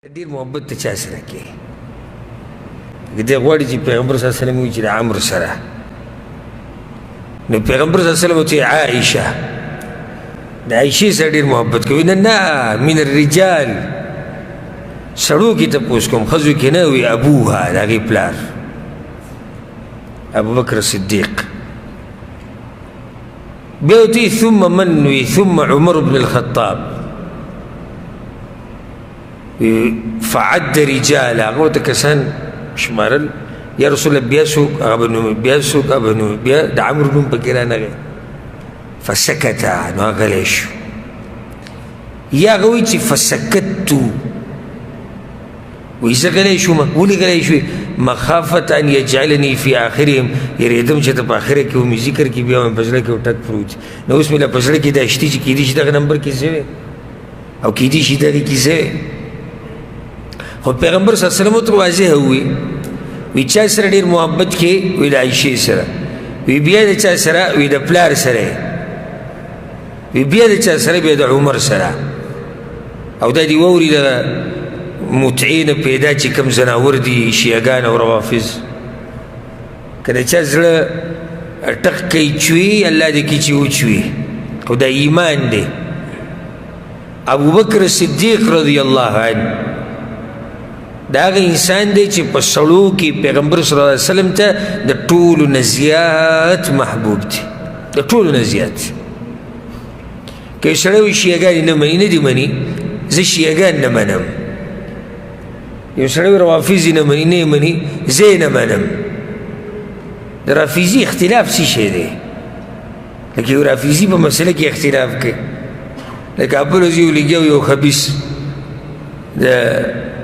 ډیر محبت ته چا سره کې دی غواړي چې پیغمبر صلی الله علیه وسلم وایي چې د عمرو سره، نو پیغمبر صلی الله علیه وسلم ته عائشه، د عایشې سره ډېر محبت کوي. نه نه، من الرجال، سړو کې تپوس کوم، ښځو کې نه. وي ابوها، د هغې پلار ابوبکر صدیق. بیا ورته ثم من؟ وي ثم عمر بن الخطاب. فعد رجال، هغه ورته کسان شمارل، یا رسول الله بیا څوک، هغه به نوم، بیا څوک، هغه به نوم، بیا د عمرو نوم پکې رانغی. فسکت، نو هغه غلی شو. یا هغه وایي چې فسکتو، وایي زه غلی شوم. ولې غلی شوې؟ مخافت ان یجعلني فی آخرهم، یېرېدم چې ته په آخره کې ومې ذکر کې بیا مې په زړه کې ټک پروت. نو اوس مې لا په زړه کې دا شتي چې کېدای شي دغه نمبر کې زه وی او کېدای شي دغې کې زه وی. خو پیغمبر صلی الله علیه وسلم ورته واضح ووي، وی چا سره ډېر محبت کې؟ وی د عایشې سره. وی بیا د چا سره؟ وی د پلار سره. وی بیا د چا سره؟ بیا د عمر سره. او دا دې واوري دغه متعې نه پیدا چې کوم ځناور دي، شیعهګان او روافض، که د چا زړه ټق کوي چوي، الله دې کړي چې وچوي، خو دا ایمان دی. ابوبکر صدیق رضی الله عنه دا هغه انسان دی چې په سړو کې پیغمبر صلی الله علیه وسلم ته د ټولو نه زیات محبوب دی، د ټولو نه زیات. که سړی وایي شیعهګان نه مني، نه دي مني، زه شیعهګان نه منم. یو سړی وایي روافض نه مني، نه مني، زه یې نه منم. د رافضي اختلاف څه شی دی؟ لکه یو رافضي په مسله کې اختلاف کوي، لکه ابل ورځ یو لګیا یو خبیث د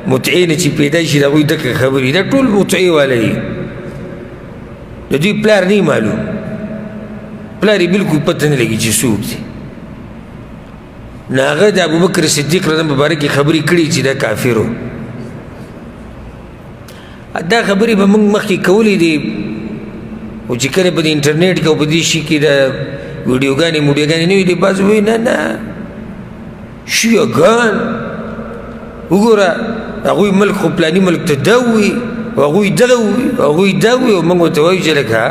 متعې نه چې پیدا شي، د هغوی دغه خبرې، دا ټول متعې والا دي، د دوی پلار نه معلوم، پلار یې بلکل پته نه لګي چې څوک دی. نو هغه د ابوبکر صدیق رضی الله په باره کې خبرې کړي چې دا کافر و. دا خبرې به موږ مخکې کولې دي، خو چې کله په دې انټرنیټ کې او په دې شي کې د ویډیوګانې موډیوګانې نه وي، دی بعضې وایي نه نه شیعهګان وګوره، هغوی ملک خو پلاني ملک ته دا ووایي، هغوی دغه ووایي، هغوی دا ووایي. او موږ ورته وایو چې لکه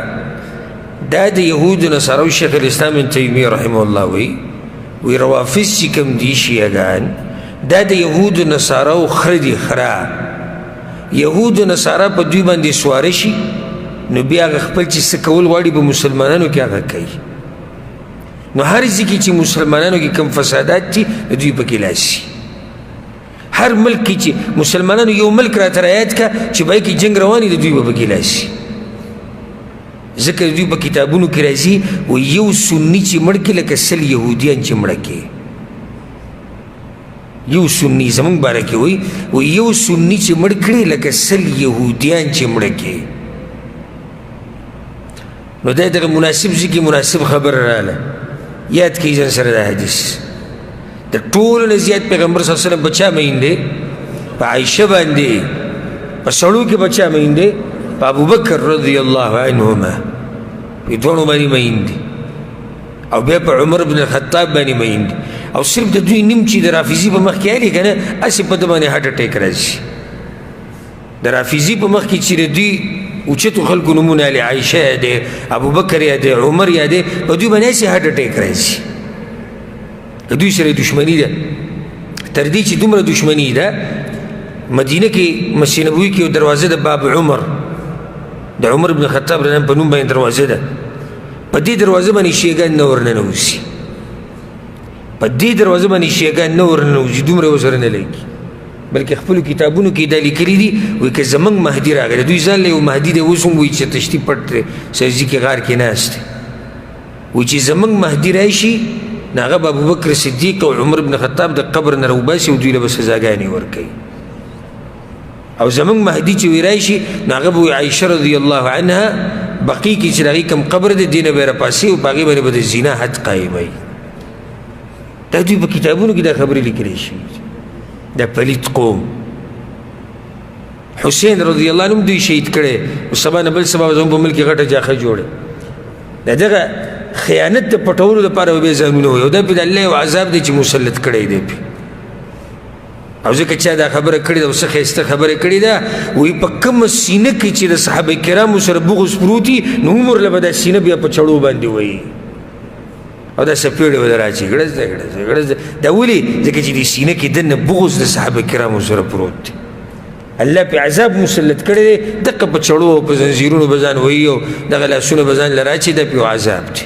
دا د یهودو نصارو شیخ الاسلام ابن تیمیه رحمه الله وایي، وایي روافض چې کوم دي شیعهګان، دا د یهودو نصارو خره دي، خره. یهودو نصارا په دوی باندې سواره شي، نو بیا هغه خپل چې څه کول غواړي په مسلمانانو کې هغه کوي. نو هر ځای کې چې مسلمانانو کې کوم فسادات دي، نو دوی پکې لاس شي. هر ملک کې چې مسلمانانو یو ملک راته رایاد کړه چې په هغې کې جنګ روان دي، دوی به پکې لاس شي. ځکه دوی په کتابونو کې راځي وایي یو سني چې مړ کړي لکه 100 یهودیان چې مړه کړي. یو سني زموږ باره کې وایي، وایي یو سني چې مړ کړي لکه 100 یهودیان چې مړه کړي. نو دا دغه مناسب ځای کې مناسب خبره راله، یاد کړئ ځان سره دا حدیث. د ټولو نه زیات پیغمبر صلی الله علیه وسلم په چا مین دی؟ په عایشه باندې. په سړو کې په چا مین دی؟ په ابوبکر رضی الله عنهما، په دواړو باندې مین دی. او بیا په عمر بن الخطاب باندې مین دی. او صرف د دوی نیم چې د رافضي په مخ کې الي که نه، هسې په ده باندې هارټ اټیک راځي. د رافضي په مخ کې چې د دوی اوچتو خلکو نومونه الي، عایشه یادې، ابوبکر یادې، عمر یادې، په دوی باندې هسې هارټ اټیک راځي. د دوی سره دښمني ده، تر دې چې دومره دښمني ده، مدینه کې مسجد نبوي کې یو دروازه ده، باب عمر، د عمر بن خطاب رضی الله په نوم باندې دروازه ده. په دې دروازه باندې شیعهګان نه ورننوځي، په دې دروازه باندې شیعهګان نه ورننوځي، دومره ورسره نه لګي. بلکې خپلو کتابونو کې دا لیکلي دي، وایي که زموږ مهدي راغلی، دوی ځان له یو مهدي دی اوس هم وایي چې تشتي پټ دی، سرځي کې غار کې ناست دی، وایي چې زموږ مهدي راشي، نو هغه به ابوبکر صدیق او عمر بن خطاب د قبر نه راوباسي او دوی له به سزاګانې ورکوي. او زموږ مهدي چې وایي راشي، نو هغه به وایي عایشه رضی الله عنها بقیع کې چې د هغې کوم قبر دی، دې نه به یې راپاسي او په هغې باندې به د زنا حد قایموي. دا دوی په کتابونو کې دا خبرې لیکلی شوي دي. دا پلیت قوم حسین رضی الله عنه دوی شهید کړی، او سبا نه بل سبا زموږ په ملک کې غټه جاخه جوړه. دا دغه خیانت د پټولو دپاره به بیا ځانونه وایي، او دا پرې د الله یو عذاب دی چې مسلط کړی دی پرې. او ځکه چا دا خبره کړې ده او څه ښایسته خبره کړې ده، وایي په کومه سینه کې چې د صحابه کرامو سره بغض پروت وي، نو عمر له به دا سینه بیا په چړو باندې وایي او دا څپېړې به راچي ګړز دی ګړز دی ګړز دی. دا ولې؟ ځکه چې دې سینه کې دننه بغض د صحابه کرامو سره پروت دی. الله پې عذاب مسلط کړی دی، دقه په چړو او په زنځیرونو به ځان وهي او دغه لاسونه به ځان له راچي، دا پې عذاب دی.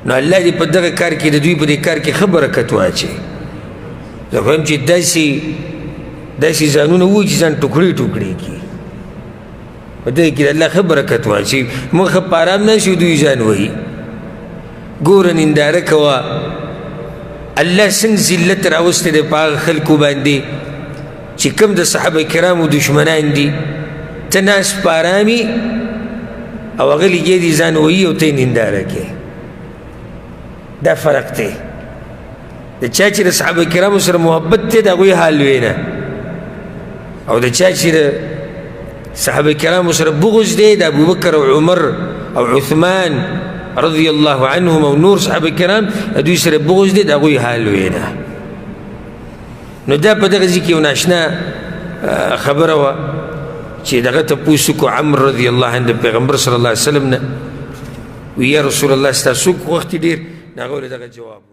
نو الله دې په دغه کار کې د دوی په دې کار کې ښه برکت واچوي. زه خو وایم چې داسې ځانونه ووایي چې ځان ټوکړې ټوکړې کړي، په دې کې د الله ښه برکت واچوي. موږ ښه په ارام ناست یو، دوی ځان وایي. ګوره ننداره کوه، الله څنګه ذلت راوستی دی په هغه خلکو باندې چې کوم د صحابه کرامو دښمنان دي. ته ناست په ارام او هغه لګیا دي ځان وایي او ته یې ننداره کوې. دا فرق دی. د چا چې د صحابه کرامو سره محبت دی د هغوی حال وینه، او د چا چې د صحابه کرامو سره بغض دی د ابوبکر او عمر او عثمان رضی الله عنهم او نور صحابه کرام د دوی سره بغض دی د هغوی حال وینه. نو دا په دغه ځای کې یو ناشنا خبره وه چې دغه تپوس وکړو عمر رضی الله عنه د پیغمبر صلی الله علیه وسلم نه، وی یا رسول الله ستا څوک وخت ډېر؟ نو هغه ورته دغه جواب